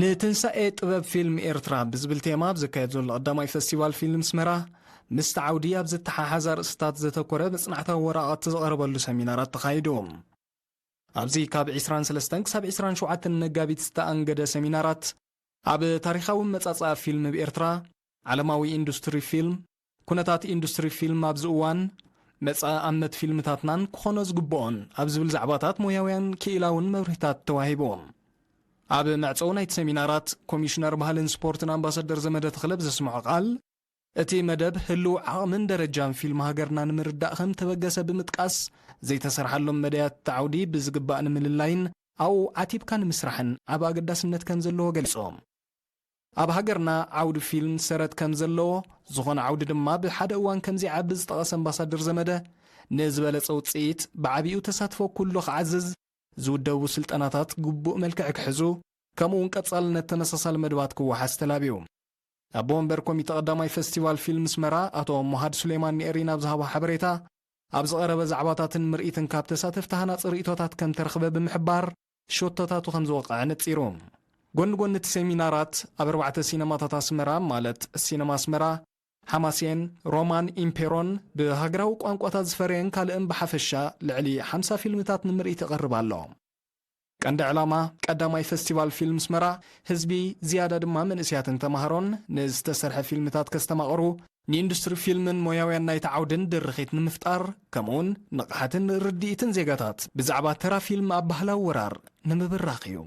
ንትንሳኤ ጥበብ ፊልም ኤርትራ ብዝብል ቴማ ኣብ ዝካየድ ዘሎ ቀዳማይ ፈስቲቫል ፊልም ኣስመራ፣ ምስቲ ዓውዲ ኣብ ዝተሓሓዝ ኣርእስታት ዘተኮረ መጽናዕታዊ ወረቓቕቲ ዝቐረበሉ ሰሚናራት ተኻይዱ። ኣብዚ ካብ ዕስራን ሰለስተን ክሳብ ዕስራን ሸውዓተን መጋቢት ዝተኣንገደ ሰሚናራት፣ ኣብ ታሪኻዊ መጻጽኣ ፊልም ኣብ ኤርትራ፣ ዓለማዊ ኢንዱስትሪ ፊልም፣ ኩነታት ኢንዱስትሪ ፊልም ኣብዚ እዋን፣ መጻኢ ኣመት ፊልምታትናን ክኾኖ ዝግብኦን ኣብ ዝብል ዛዕባታት ሞያውያን ክኢላውን መብርሂታት ተዋሂቡ። ኣብ መዕጸዊ ናይቲ ሰሚናራት፣ ኮሚሽነር ባህልን ስፖርትን ኣምባሳደር ዘመደ ተኽለ ብዘስምዖ ቃል፣ እቲ መደብ ህሉው ዓቕምን ደረጃን ፊልም ሃገርና ንምርዳእ ከም ተበገሰ ብምጥቃስ፣ ዘይተሰርሓሎም መዳያት እቲ ዓውዲ ብዝግባእ ንምልላይን ኣብኡ ዓቲብካ ንምስራሕን ዓቢ ኣገዳስነት ከም ዘለዎ ገሊጹ። ኣብ ሃገርና ዓውዲ ፊልም ሰረት ከም ዘለዎ፣ ዝኾነ ዓውዲ ድማ ብሓደ እዋን ከም ዘይዓቢ ዝጠቐሰ ኣምባሳደር ዘመደ፣ ንዝበለጸ ውጽኢት ብዓቢኡ ተሳትፎ ኩሉ ክዓዝዝ፣ ዝውደቡ ስልጠናታት ግቡእ መልክዕ ክሕዙ፣ ከምኡ እውን ቀጻልነት ተመሳሳሊ መደባት ክወሓስ ተላብዩ። ኣቦ ወንበር ኮሚተ ቀዳማይ ፈስቲቫል ፊልም ኣስመራ ኣቶ ሙሃድ ሱሌማን ንኤሪና ኣብ ዝሃቦ ሓበሬታ፣ ኣብ ዝቐረበ ዛዕባታትን ምርኢትን ካብ ተሳተፍቲ ሃናጺ ርእይቶታት ከም ተረኽበ ብምሕባር፣ ሸቶታቱ ከም ዝወቕዐ ነጺሩ። ጎኒ ጎኒ እቲ ሰሚናራት፣ ኣብ ኣርባዕተ ሲነማታት ኣስመራ፣ ማለት ሲነማ ኣስመራ፣ ሓማሴን፣ ሮማን ኢምፔሮን፣ ብሃገራዊ ቋንቋታት ዝፈረየን ካልእን ብሓፈሻ ልዕሊ ሓምሳ ፊልምታት ንምርኢት ይቐርብ ኣሎ። ቀንዲ ዕላማ ቀዳማይ ፈስቲቫል ፊልም ኣስመራ፣ ህዝቢ፣ ዝያዳ ድማ መንእሰያትን ተማሃሮን ንዝተሰርሐ ፊልምታት ከስተማቕሩ፣ ንኢንዱስትሪ ፊልምን ሞያውያን ናይቲ ዓውድን ድርኺት ንምፍጣር፣ ከምኡውን ንቕሓትን ርድኢትን ዜጋታት ብዛዕባ ተራ ፊልም ኣብ ባህላዊ ወራር ንምብራኽ እዩ።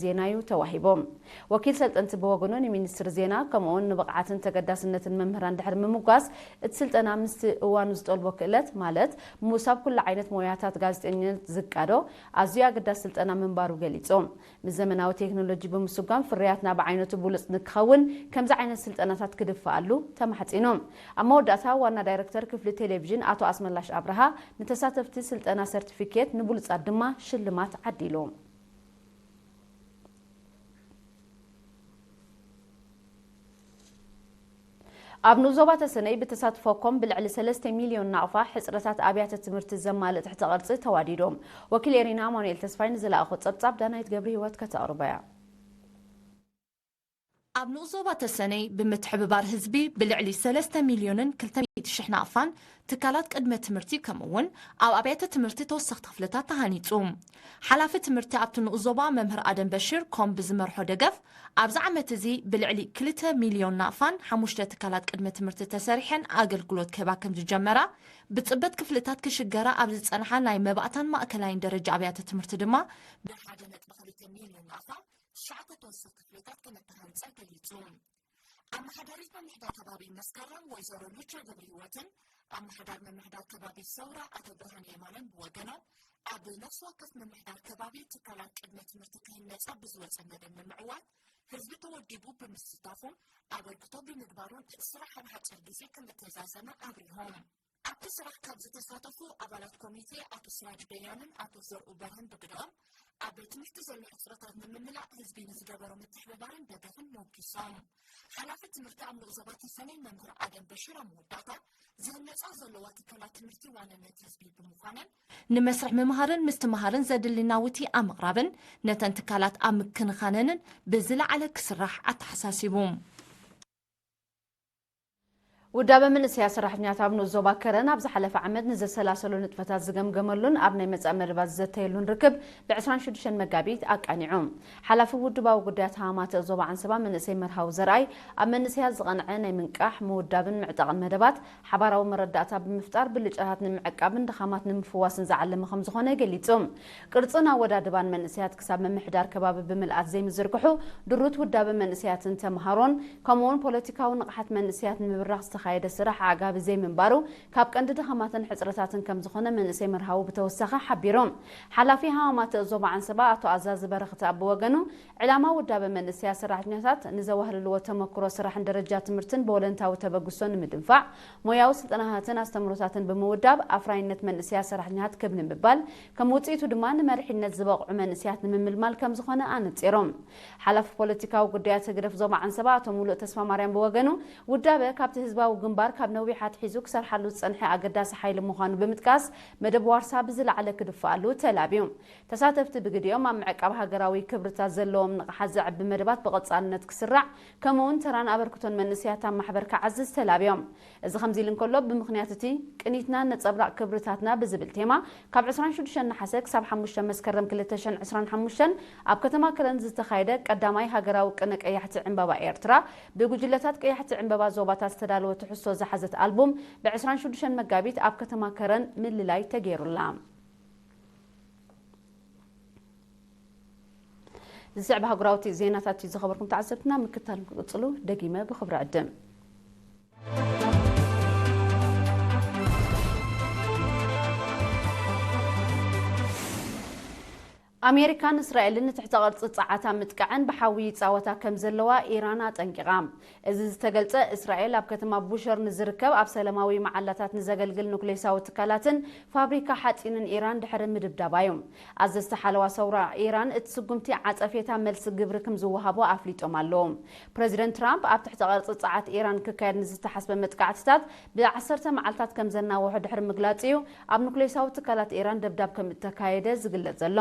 ዜና እዩ ተዋሂቦም። ወኪል ሰልጠንቲ ብወገኑ ንሚኒስትሪ ዜና ከምኡውን ንብቕዓትን ተገዳስነትን መምህራን ድሕሪ ምምጓስ፣ እቲ ስልጠና ምስቲ እዋኑ ዝጠልቦ ክእለት ማለት ምውሳብ ኩሉ ዓይነት ሞያታት ጋዜጠኝነት ዝቃዶ ኣዝዩ ኣገዳሲ ስልጠና ምንባሩ ገሊጹ። ምስ ዘመናዊ ቴክኖሎጂ ብምስጓም ፍርያትና ብዓይነቱ ብሉጽ ንክኸውን ከምዚ ዓይነት ስልጠናታት ክድፈኣሉ ተማሕጺኑ። ኣብ መወዳእታ ዋና ዳይረክተር ክፍሊ ቴሌቪዥን ኣቶ ኣስመላሽ ኣብርሃ ንተሳተፍቲ ስልጠና ሰርቲፊኬት ንብሉጻት ድማ ሽልማት ዓዲሉ። ኣብ ንኡስ ዞባ ተሰነይ ብተሳትፎ ኮም ብልዕሊ ሰለስተ ሚልዮን ናቕፋ ሕጽረታት ኣብያተ ትምህርቲ ዘማልእ ትሕተ ቅርጺ ተዋዲዶም። ወኪል ኤሪና ኣማኑኤል ተስፋይ ንዝለኣኾ ጸብጻብ ዳናይት ገብረ ህይወት ከተቕርቦ እያ። ኣብ ንኡስ ዞባ ተሰነይ ብምትሕብባር ህዝቢ ብልዕሊ ሰለስተ ሚልዮንን ክልተ ሚእቲ ሽሕ ናቕፋን ትካላት ቅድመ ትምህርቲ ከምኡ እውን ኣብ ኣብያተ ትምህርቲ ተወሰኽቲ ክፍልታት ተሃኒጹ። ሓላፊ ትምህርቲ ኣብቲ ንኡስ ዞባ መምህር ኣደም በሽር ኮም ብዝመርሖ ደገፍ ኣብዚ ዓመት እዚ ብልዕሊ ክልተ ሚልዮን ናቕፋን ሓሙሽተ ትካላት ቅድመ ትምህርቲ ተሰሪሐን ኣገልግሎት ክህባ ከም ዝጀመራ ብጽበት ክፍልታት ክሽገራ ኣብ ዝጸንሓ ናይ መባእታን ማእከላይን ደረጃ ኣብያተ ትምህርቲ ድማ ብሓደ ነጥቢ ክልተ ሚልዮን ናቕፋ ትሽዓተ ተወሰኽቲ ክፍልታት ከም እተሃንጸ ገሊጹ። ኣመሓዳሪት ምምሕዳር ከባቢ መስከረም ወይዘሮ ሉቻ ገብረህይወትን ኣመሓዳር ምምሕዳር ከባቢ ሰውራ ኣቶ ብርሃነ የማነን ብወገኖም፣ ኣብ ነፍሲ ወከፍ ምምሕዳር ከባቢ ትካላት ቅድመ ትምህርቲ ክህነጻ ብዝወጸ መደብ ንምዕዋት ህዝቢ ተወዲቡ ብምስታፉን ኣበርክቶ ብምግባሩን እቲ ስራሕ ኣብ ሓጺር ግዜ ከም እተዛዘመ ኣብሪሆም። ኣብቲ ስራሕ ካብ ዝተሳተፉ ኣባላት ኮሚቴ ኣቶ ስራጅ በያንን ኣቶ ዘርኡ በርህን ብግደኦም፣ ኣብ ቤት ትምህርቲ ዘሎ ሕጽረታት ንምምላእ ህዝቢ ንዝገበሮ ምትሕብባርን ደገፍን ሞጊሶም። ሓላፊ ትምህርቲ ኣብ ንኡስ ዞባ ተሰነይ መምህር ኣደም በሽር ኣብ መወዳእታ፣ ዝህነጻ ዘለዋ ትካላት ትምህርቲ ዋንነት ህዝቢ ብምዃነን፣ ንመስርሕ ምምሃርን ምስትምሃርን ዘድሊ ናውቲ ኣብ ምቕራብን ነተን ትካላት ኣብ ምክንኻነንን ብዝለዓለ ክስራሕ ኣተሓሳሲቡ። ውዳበ መንእሰያት ሰራሕተኛታት ኣብ ንኡስ ዞባ ከረን ኣብ ዝሓለፈ ዓመት ንዘሰላሰሎ ንጥፈታት ዝገምገመሉን ኣብ ናይ መጻኢ መደባት ዝዘተየሉን ርክብ ብ ዕስራን ሽዱሽተን መጋቢት ኣቃኒዑ። ሓላፊ ውድባዊ ጉዳያት ሃማማተ ዞባ ዓንሰባ መንእሰይ መርሃዊ ዘርኣይ፣ ኣብ መንእሰያት ዝቐንዐ ናይ ምንቃሕ፣ ምውዳብን ምዕጣቕን መደባት ሓባራዊ መረዳእታ ብምፍጣር ብልጫታት ንምዕቃብን ድኻማት ንምፍዋስን ዝዓለመ ከም ዝኾነ ገሊጹ። ቅርጽን ኣወዳድባን መንእሰያት ክሳብ ምምሕዳር ከባቢ ብምልኣት ዘይምዝርግሑ ድሩት ውዳበ መንእሰያትን ተምሃሮን ከምኡውን ፖለቲካዊ ንቕሓት መንእሰያት ንምብራኽ ዝተኻ ዝተኻየደ ስራሕ ኣዕጋቢ ዘይምንባሩ ካብ ቀንዲ ድኻማትን ሕጽረታትን ከም ዝኾነ መንእሰይ መርሃዊ ብተወሳኺ ሓቢሩ። ሓላፊ ሃማማት ዞባ ዓንሰባ ኣቶ ኣዛዚ በረኽት ብወገኑ፣ ዕላማ ውዳበ መንእሰያት ሰራሕተኛታት ንዘዋህልልዎ ተመክሮ ስራሕን ደረጃ ትምህርትን ብወለንታዊ ተበግሶ ንምድንፋዕ፣ ሞያዊ ስልጠናታትን ኣስተምህሮታትን ብምውዳብ ኣፍራይነት መንእሰያት ሰራሕተኛታት ክብ ንምባል፣ ከም ውጽኢቱ ድማ ንመሪሕነት ዝበቕዑ መንእሰያት ንምምልማል ከም ዝኾነ ኣነጺሮም። ሓላፊ ፖለቲካዊ ጉዳያት ህግደፍ ዞባ ዓንሰባ ኣቶ ሙሉእ ተስፋማርያም ብወገኑ፣ ውዳበ ካብቲ ህዝባዊ ግንባር ካብ ነዊሕ ኣትሒዙ ክሰርሓሉ ዝጸንሐ ኣገዳሲ ሓይሊ ምዃኑ ብምጥቃስ፣ መደብ ዋርሳ ብዝለዓለ ክድፍኣሉ ተላብዩ። ተሳተፍቲ ብግዲኦም ኣብ ምዕቃብ ሃገራዊ ክብርታት ዘለዎም ንቕሓት ዘዕቢ መደባት ብቐጻልነት ክስራዕ፣ ከምኡ'ውን ተራን ኣበርክቶን መንእሰያት ኣብ ማሕበር ክዓዝዝ ተላብዮም። እዚ ከምዚ ኢሉ እንከሎ፣ ብምኽንያት እቲ ቅኒትና ነጸብራቕ ክብርታትና ብዝብል ቴማ፣ ካብ ዕስራን ሽዱሽተን ነሓሰ ክሳብ ሓሙሽተ መስከረም ክልተ ሽሕን ዕስራን ሓሙሽተን ኣብ ከተማ ከረን ዝተኻየደ ቀዳማይ ሃገራዊ ቅነ ቀያሕቲ ዕምባባ ኤርትራ፣ ብጉጅለታት ቀያሕቲ ዕምባባ ዞባታት ዝተዳለወ ትሕዝቶ ዝሓዘት ኣልቡም፣ ብ ዕስራን ሽዱሽተን መጋቢት ኣብ ከተማ ከረን ምልላይ ተገይሩላ። ዝስዕብ ኣህጉራዊ ዜናታት እዩ ዝኸበርኩም ተዓዘብትና፣ ምክታል ክቕጽሉ ደጊመ ብኽብሪ ዕድም። ኣሜሪካን እስራኤልን ንትሕተ ቅርጺ ጸዓት ኣብ ምጥቃዕን ብሓዊ ይጻወታ ከም ዘለዋ ኢራን ኣጠንቂቓ። እዚ ዝተገልጸ፣ እስራኤል ኣብ ከተማ ቡሸር ንዝርከብ ኣብ ሰላማዊ መዓላታት ንዘገልግል ኑክሌሳዊ ትካላትን ፋብሪካ ሓጺንን ኢራን ድሕሪ ምድብዳባ እዩ። ኣዘዝቲ ሓለዋ ሰውራ ኢራን፣ እቲ ስጉምቲ ዓጸፌታ መልሲ ግብሪ ከም ዝወሃቦ ኣፍሊጦም ኣለዉ። ፕረዚደንት ትራምፕ ኣብ ትሕቲ ቅርጺ ጸዓት ኢራን ክካየድ ንዝተሓስበ መጥቃዕትታት ብዓሰርተ መዓልታት ከም ዘናውሖ ድሕሪ ምግላጹ እዩ ኣብ ኑክሌሳዊ ትካላት ኢራን ደብዳብ ከም እተካየደ ዝግለጽ ዘሎ።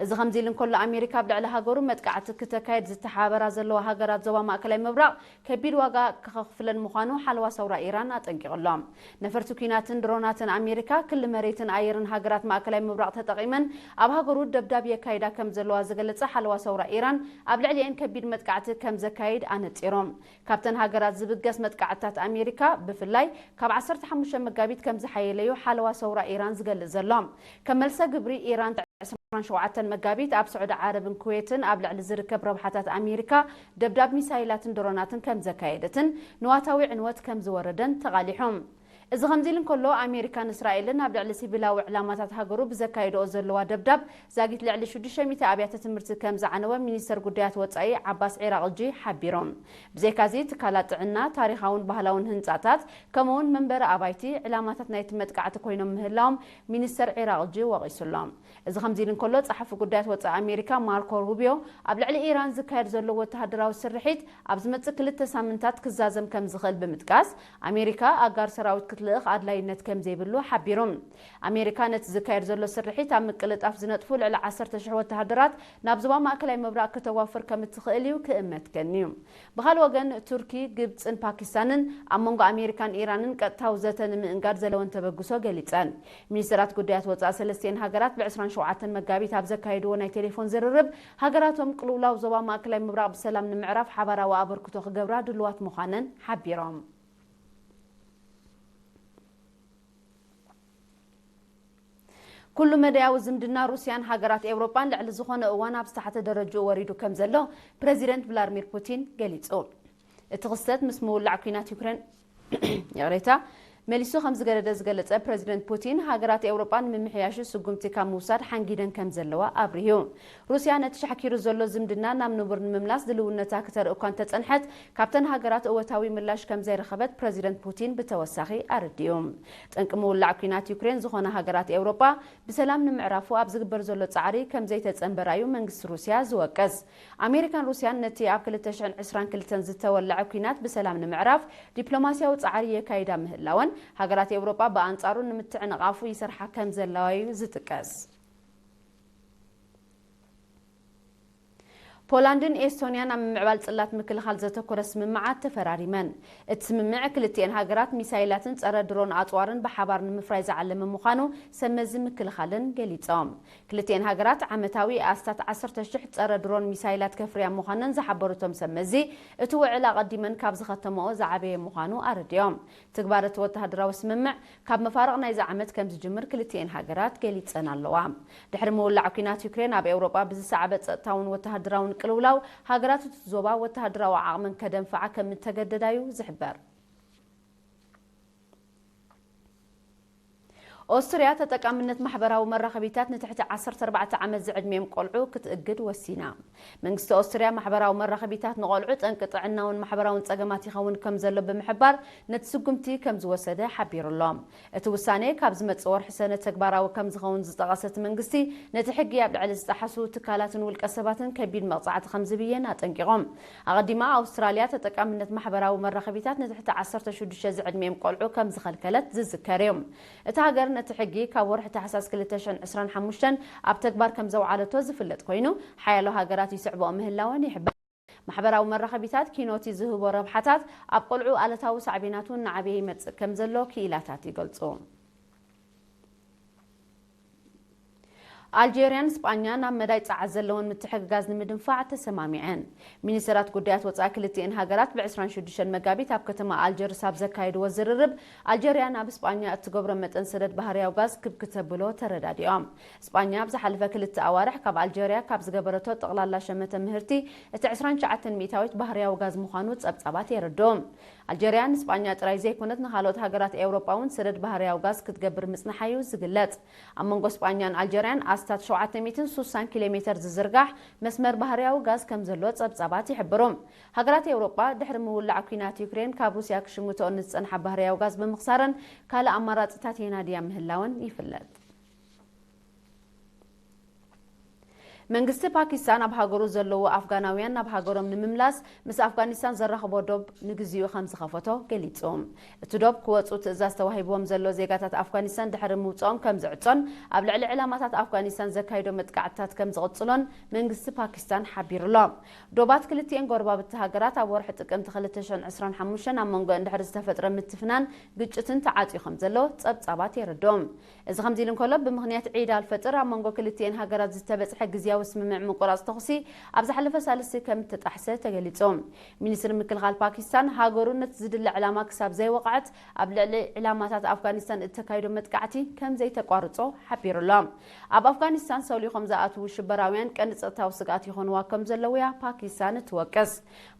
እዚ ከምዚ ኢሉ እንከሎ፣ ኣሜሪካ ኣብ ልዕሊ ሃገሩ መጥቃዕቲ ክተካየድ ዝተሓባበራ ዘለዋ ሃገራት ዞባ ማእከላይ ምብራቕ ከቢድ ዋጋ ከኸፍለን ምዃኑ ሓለዋ ሰውራ ኢራን ኣጠንቂቑ ኣሎ። ነፈርቲ ኲናትን ድሮናትን ኣሜሪካ ክሊ መሬትን ኣየርን ሃገራት ማእከላይ ምብራቕ ተጠቒመን ኣብ ሃገሩ ደብዳብ የካይዳ ከም ዘለዋ ዝገለጸ ሓለዋ ሰውራ ኢራን፣ ኣብ ልዕሊኤን ከቢድ መጥቃዕቲ ከም ዘካይድ ኣነጺሮም። ካብተን ሃገራት ዝብገስ መጥቃዕትታት ኣሜሪካ ብፍላይ ካብ ዓሰርተ ሓሙሽተ መጋቢት ከም ዝሓየለ እዩ ሓለዋ ሰውራ ኢራን ዝገልጽ ዘሎ። ከም መልሰ ግብሪ ኢራን ዕስራን ሸውዓተን መጋቢት ኣብ ስዑዲ ዓረብን ኩዌትን ኣብ ልዕሊ ዝርከብ ረብሓታት ኣሜሪካ ደብዳብ ሚሳይላትን ድሮናትን ከም ዘካየደትን ንዋታዊ ዕንወት ከም ዝወረደን ተቓሊሑ። እዚ ከምዚ ኢሉ እንከሎ፣ ኣሜሪካን እስራኤልን ኣብ ልዕሊ ሲቪላዊ ዕላማታት ሃገሩ ብዘካይድኦ ዘለዋ ደብዳብ ዛጊት ልዕሊ ሽዱሽተ ሚእቲ ኣብያተ ትምህርቲ ከም ዝዓነወ ሚኒስተር ጉዳያት ወጻኢ ዓባስ ዒራቕጂ ሓቢሮም። ብዘይካዚ፣ ትካላት ጥዕና፣ ታሪኻውን ባህላውን ህንጻታት፣ ከምኡውን መንበሪ ኣባይቲ ዕላማታት ናይቲ መጥቃዕቲ ኮይኖም ምህላዎም ሚኒስተር ዒራቕጂ ወቒሱሎም። እዚ ከምዚ ኢሉ እንከሎ፣ ጸሓፊ ጉዳያት ወጻኢ ኣሜሪካ ማርኮ ሩቢዮ ኣብ ልዕሊ ኢራን ዝካየድ ዘሎ ወተሃደራዊ ስርሒት ኣብ ዝመጽእ ክልተ ሳምንታት ክዛዘም ከም ዝኽእል ብምጥቃስ፣ ኣሜሪካ ኣጋር ሰራዊት ክትልእኽ ኣድላይነት ከም ዘይብሉ ሓቢሩ። ኣሜሪካ ነቲ ዝካየድ ዘሎ ስርሒት ኣብ ምቅልጣፍ ዝነጥፉ ልዕሊ ዓሰርተ ሽሕ ወተሃደራት ናብ ዞባ ማእከላይ ምብራቕ ክተዋፍር ከም እትኽእል እዩ ክእመት ቀንዩ። ብኻልእ ወገን፣ ቱርኪ፣ ግብጽን ፓኪስታንን ኣብ መንጎ ኣሜሪካን ኢራንን ቀጥታዊ ዘተ ንምእንጋድ ዘለወን ተበግሶ ገሊጸን። ሚኒስተራት ጉዳያት ወጻኢ ሰለስቲኤን ሃገራት ብ ዕስራን ሸውዓተን መጋቢት ኣብ ዘካየድዎ ናይ ቴሌፎን ዝርርብ፣ ሃገራቶም ቅልውላው ዞባ ማእከላይ ምብራቕ ብሰላም ንምዕራፍ ሓባራዊ ኣበርክቶ ክገብራ ድሉዋት ምዃነን ሓቢሮም። ኩሉ መዳያዊ ዝምድና ሩስያን ሃገራት ኤውሮጳን ልዕሊ ዝኾነ እዋን ኣብ ዝተሓተ ደረጅኡ ወሪዱ ከም ዘሎ ፕረዚደንት ቭላድሚር ፑቲን ገሊጹ። እቲ ክስተት ምስ ምውላዕ ኲናት ዩክሬን፣ ይቕሬታ፣ መሊሱ ከም ዝገደደ ዝገለጸ ፕረዚደንት ፑቲን፣ ሃገራት ኤውሮጳ ንምምሕያሹ ስጉምቲ ካብ ምውሳድ ሓንጊደን ከም ዘለዋ ኣብሪሁ። ሩስያ ነቲ ሻሕኪሩ ዘሎ ዝምድና ናብ ንቡር ንምምላስ ድልውነታ ክተርኢ እኳ እንተጸንሐት፣ ካብተን ሃገራት እወታዊ ምላሽ ከም ዘይረኸበት ፕረዚደንት ፑቲን ብተወሳኺ ኣረዲኡ። ጠንቂ ምውላዕ ኲናት ዩክሬን ዝኾነ ሃገራት ኤውሮጳ ብሰላም ንምዕራፉ ኣብ ዝግበር ዘሎ ጻዕሪ ከም ዘይተጸንበራ እዩ መንግስቲ ሩስያ ዝወቅስ። ኣሜሪካን ሩስያን ነቲ ኣብ ክልተ ሽሕን ዕስራን ክልተን ዝተወልዐ ኲናት ብሰላም ንምዕራፍ ዲፕሎማስያዊ ጻዕሪ የካይዳ ምህላወን፣ ሃገራት ኤውሮጳ ብኣንጻሩ ንምትዕንቓፉ ይሰርሓ ከም ዘለዋ እዩ ዝጥቀስ። ፖላንድን ኤስቶንያን ኣብ ምምዕባል ጽላት ምክልኻል ዘተኮረ ስምምዓት ተፈራሪመን። እቲ ስምምዕ ክልቲኤን ሃገራት ሚሳይላትን ጸረ ድሮን ኣጽዋርን ብሓባር ንምፍራይ ዝዓለመ ምዃኑ ሰብ መዚ ምክልኻለን ገሊጾም። ክልቲኤን ሃገራት ዓመታዊ ኣስታት ዓሰርተ ሽሕ ጸረ ድሮን ሚሳይላት ከፍርያ ምዃነን ዝሓበሩ እቶም ሰብ መዚ፣ እቲ ውዕል ኣቐዲመን ካብ ዝኸተመኦ ዝዓበየ ምዃኑ ኣረዲኦም። ትግባረ እቲ ወተሃደራዊ ስምምዕ ካብ መፋርቕ ናይዚ ዓመት ከም ዝጅምር ክልቲኤን ሃገራት ገሊጸን ኣለዋ። ድሕሪ ምውላዕ ኲናት ዩክሬን ኣብ ኤውሮጳ ብዝሰዓበ ጸጥታውን ወተሃደራውን ቅልውላው፣ ሃገራት እቲ ዞባ ወተሃደራዊ ዓቕመን ከደንፍዓ ከም እተገደዳ እዩ ዝሕበር። ኦስትርያ ተጠቃምነት ማሕበራዊ መራኸቢታት ንትሕቲ ዓሰርተ ኣርባዕተ ዓመት ዝዕድሚኦም ቆልዑ ክትእግድ ወሲና። መንግስቲ ኦስትርያ ማሕበራዊ መራኸቢታት ንቆልዑ ጠንቂ ጥዕናውን ማሕበራውን ጸገማት ይኸውን ከም ዘሎ ብምሕባር ነቲ ስጉምቲ ከም ዝወሰደ ሓቢሩ ኣሎ። እቲ ውሳኔ ካብ ዝመጽእ ወርሒ ሰነ ተግባራዊ ከም ዝኸውን ዝጠቐሰ እቲ መንግስቲ፣ ነቲ ሕጊ ኣብ ልዕሊ ዝጠሓሱ ትካላትን ውልቀ ሰባትን ከቢድ መቕጻዕቲ ከም ዝብየን ኣጠንቂቖም። ኣቐዲማ ኣውስትራልያ ተጠቃምነት ማሕበራዊ መራኸቢታት ንትሕቲ ዓሰርተ ሽዱሽተ ዝዕድሚኦም ቆልዑ ከም ዝኸልከለት ዝዝከር እዩ። እታ ሃገር ነቲ ሕጊ ካብ ወርሒ ታሕሳስ ክልተ ሽሕን ዕስራን ሓሙሽተን ኣብ ተግባር ከም ዘውዓለቶ ዝፍለጥ ኮይኑ፣ ሓያሎ ሃገራት ይስዕብኦ ምህላወን ይሕበር። ማሕበራዊ መራኸቢታት ኪኖቲ ዝህቦ ረብሓታት ኣብ ቆልዑ ኣለታዊ ሳዕቤናቱ እናዓበየ ይመጽእ ከም ዘሎ ክኢላታት ይገልጹ። ኣልጀርያን ስጳኛ ናብ መዳይ ጸዓት ዘለውን ምትሕግጋዝ ንምድንፋዕ ተሰማሚዐን። ሚኒስተራት ጉዳያት ወጻኢ ክልቲኤን ሃገራት ብ ዕስራን ሽዱሽተን መጋቢት ኣብ ከተማ ኣልጀርስ ኣብ ዘካየድዎ ዝርርብ፣ ኣልጀርያ ናብ ስጳኛ እትገብሮ መጠን ሰደድ ባህርያዊ ጋዝ ክብ ክተብሎ ተረዳዲኦም። ስጳኛ ኣብ ዝሓለፈ ክልተ ኣዋርሕ ካብ ኣልጀርያ ካብ ዝገበረቶ ጠቕላላ ሸመተ ምህርቲ እቲ ዕስራን ትሽዓተን ሚእታዊት ባህርያዊ ጋዝ ምዃኑ ጸብጻባት የረድኡ። ኣልጀርያ ንስጳኛ ጥራይ ዘይኮነት ንኻልኦት ሃገራት ኤውሮጳ እውን ሰደድ ባህርያዊ ጋዝ ክትገብር ምጽንሓ እዩ ዝግለጽ። ኣብ መንጎ ስጳኛን ኣልጀርያን ኣስታት ሸውዓተ ሚእትን ሱሳን ኪሎ ሜተር ዝዝርጋሕ መስመር ባህርያዊ ጋዝ ከም ዘሎ ጸብጻባት ይሕብሩ። ሃገራት ኤውሮጳ ድሕሪ ምውላዕ ኲናት ዩክሬን ካብ ሩስያ ክሽምትኦ ንዝጸንሓ ባህርያዊ ጋዝ ብምኽሳረን ካልእ ኣማራጺታት የናድያ ምህላወን ይፍለጥ። መንግስቲ ፓኪስታን ኣብ ሃገሩ ዘለዉ ኣፍጋናውያን ናብ ሃገሮም ንምምላስ ምስ ኣፍጋኒስታን ዘራኽቦ ዶብ ንግዚኡ ከም ዝኸፈቶ ገሊጹ። እቲ ዶብ ክወጹ ትእዛዝ ተዋሂብዎም ዘሎ ዜጋታት ኣፍጋኒስታን ድሕሪ ምውጽኦም ከም ዝዕጾን ኣብ ልዕሊ ዕላማታት ኣፍጋኒስታን ዘካይዶ መጥቃዕትታት ከም ዝቕጽሎን መንግስቲ ፓኪስታን ሓቢሩ ኣሎ። ዶባት ክልቲኤን ጎረባብቲ ሃገራት ኣብ ወርሒ ጥቅምቲ ክልተ ሽሕን ዕስራን ሓሙሽተን ኣብ መንጎ እንድሕር ዝተፈጥረ ምትፍናን ግጭትን ተዓጽዩ ከም ዘሎ ጸብጻባት የረድኡ። እዚ ከምዚ ኢሉ እንከሎ፣ ብምኽንያት ዒድ ኣልፈጥር ኣብ መንጎ ክልቲኤን ሃገራት ዝተበጽሐ ግዝያዊ ስምምዕ ምቁራጽ ተኹሲ ኣብ ዝሓለፈ ሳልስቲ ከም እተጣሕሰ ተገሊጹ። ሚኒስትሪ ምክልኻል ፓኪስታን፣ ሃገሩ ነቲ ዝድለ ዕላማ ክሳብ ዘይወቕዐት ኣብ ልዕሊ ዕላማታት ኣፍጋኒስታን እተካይዶ መጥቃዕቲ ከም ዘይተቋርጾ ሓቢሩ ኣሎ። ኣብ ኣፍጋኒስታን ሰሊኾም ዝኣትዉ ሽበራውያን ቀንዲ ጸጥታዊ ስግኣት ይኾንዋ ከም ዘለዉ እያ ፓኪስታን እትወቅስ።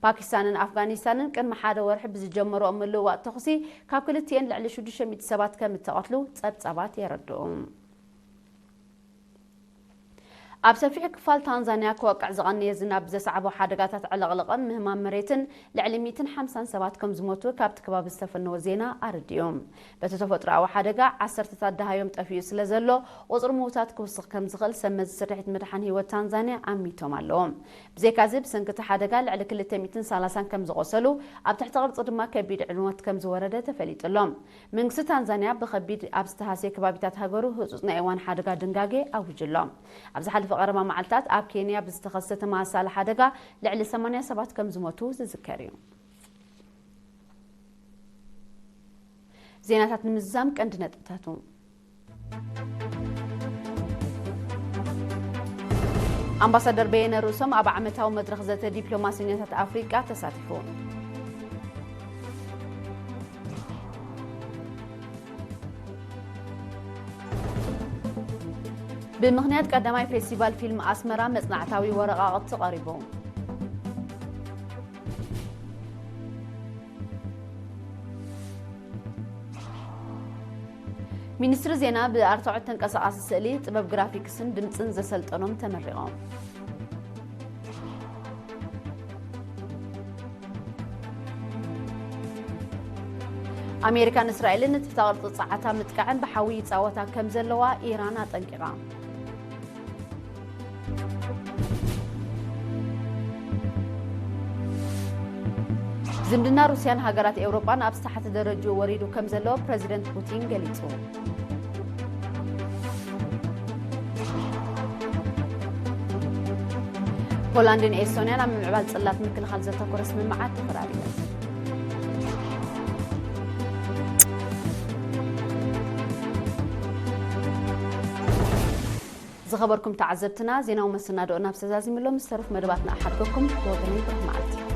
ፓኪስታንን ኣፍጋኒስታንን ቅድሚ ሓደ ወርሒ ብዝጀመርኦ ምልውዋጥ ተኹሲ ካብ ክልቲኤን ልዕሊ ሽዱሽተ ሚእቲ ሰባት ከም እተቐትሉ ጸብጻባት የረድኡ። ኣብ ሰፊሕ ክፋል ታንዛንያ ክወቅዕ ዝቐነየ ዝናብ ብዘስዓቦ ሓደጋታት ዕልቕልቕን ምህማም መሬትን ልዕሊ ሚእትን ሓምሳን ሰባት ከም ዝሞቱ ካብቲ ከባቢ ዝተፈነወ ዜና ኣረዲኡ። በቲ ተፈጥሮኣዊ ሓደጋ ዓሰርተታት ደሃዮም ጠፊኡ ስለ ዘሎ፣ ቁጽሪ ምዉታት ክውስኽ ከም ዝኽእል ሰብ መዚ ስርሒት ምድሓን ህይወት ታንዛንያ ኣሚቶም ኣለዉ። ብዘይካዚ፣ ብሰንኪ እቲ ሓደጋ ልዕሊ ክልተ ሚእትን ሰላሳን ከም ዝቖሰሉ፣ ኣብ ትሕቲ ቅርጺ ድማ ከቢድ ዕንወት ከም ዝወረደ ተፈሊጡ ኣሎ። መንግስቲ ታንዛንያ ብኸቢድ ኣብ ዝተሃስየ ከባቢታት ሃገሩ ህጹጽ ናይ እዋን ሓደጋ ድንጋጌ ኣዊጁ ኣሎ። ኣብ ዝሓለፈ ቀረባ መዓልታት ኣብ ኬንያ ብዝተኸስተ ተመሳሳሊ ሓደጋ ልዕሊ ሰማንያ ሰባት ከም ዝሞቱ ዝዝከር እዩ። ዜናታት ንምዝዛም ቀንዲ ነጥብታቱ። ኣምባሳደር በየነ ርእሶም ኣብ ዓመታዊ መድረኽ ዘተ ዲፕሎማሰኛታት ኣፍሪቃ ተሳቲፉ። ብምኽንያት ቀዳማይ ፌስቲቫል ፊልም ኣስመራ መጽናዕታዊ ወረቓቕቲ ቀሪቡ። ሚኒስትሪ ዜና ብኣርትዖት ተንቀሳቓሲ ስእሊ፣ ጥበብ ግራፊክስን ድምጽን ዘሰልጠኖም ተመሪቖም። ኣሜሪካን እስራኤልን ንትሕተ ቅርጺ ጸዓታ ምጥቃዕን ብሓዊ ይጻወታ ከም ዘለዋ ኢራን ኣጠንቂቓ። ዝምድና ሩስያን ሃገራት ኤውሮጳን ኣብ ዝተሓተ ደረጅኡ ወሪዱ ከም ዘሎ ፕረዚደንት ፑቲን ገሊጹ። ፖላንድን ኤስቶንያን ኣብ ምምዕባል ጽላት ምክልኻል ዘተኮረ ስምምዓት ተፈራሪመን። ዝኸበርኩም ተዓዘብትና፣ ዜናዊ መሰናድኦ ናብ ሰዛዚምሎ ምስ ተረፍ መደባትና ኣሓድገኩም። ብወገነይ ብሩኽ መዓልቲ።